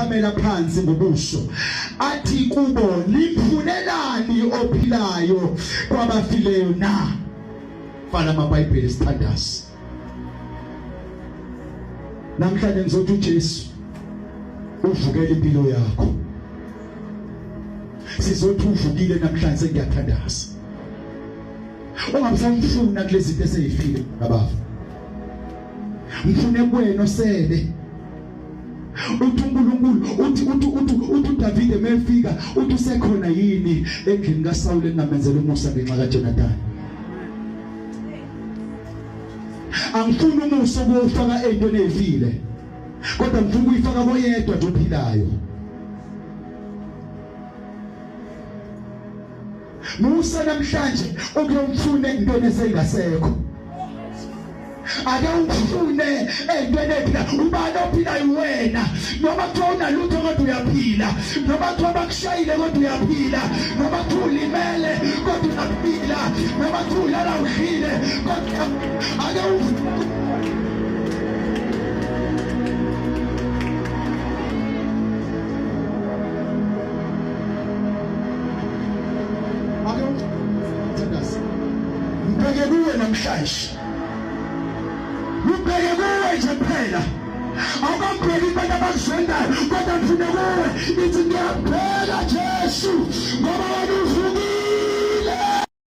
Akhothamela phansi ngobuso, athi kubo, nimfunelani ophilayo kwabafileyo na? Fana amaBhayibheli sithandazi. Namhlanje ngizothi uJesu uvukela impilo yakho. Sizothi uvukile namhlanje, ngiyathandaza. Ungabusamfuna kulezi zinto eseyifile ngabafa. Mfune kuwena osele. Uthi uNkulunkulu, uthi uthi uthi uthi uDavide mefika, uthi usekhona yini endlini kaSawule engamenzela umusa ngenxa kaJonathan. Angifuni umusa ukuwufaka entweni efile, kodwa ngifuna ukuyifaka koyedwa nje ophilayo. Musa namhlanje ukuyomfuna entweni esengasekho. Ake ufune entweni ephila. Ubani ophilayo? Wena. Noma kuthiwa unalutho kodwa uyaphila, noma kuthiwa bakushayile kodwa uyaphila, noma kuthiwa ulimele kodwa uyaphila, noma kuthiwa ulala udlile kodwa ake ake uthandaze. Ngibheke kuwe namhlanje, ngibheke kuwe nje kuphela. Awukambheki abantu abakuzondayo, kodwa ngifune kuwe. Ithi ngiyabheka Jesu, ngoba wena uvukile.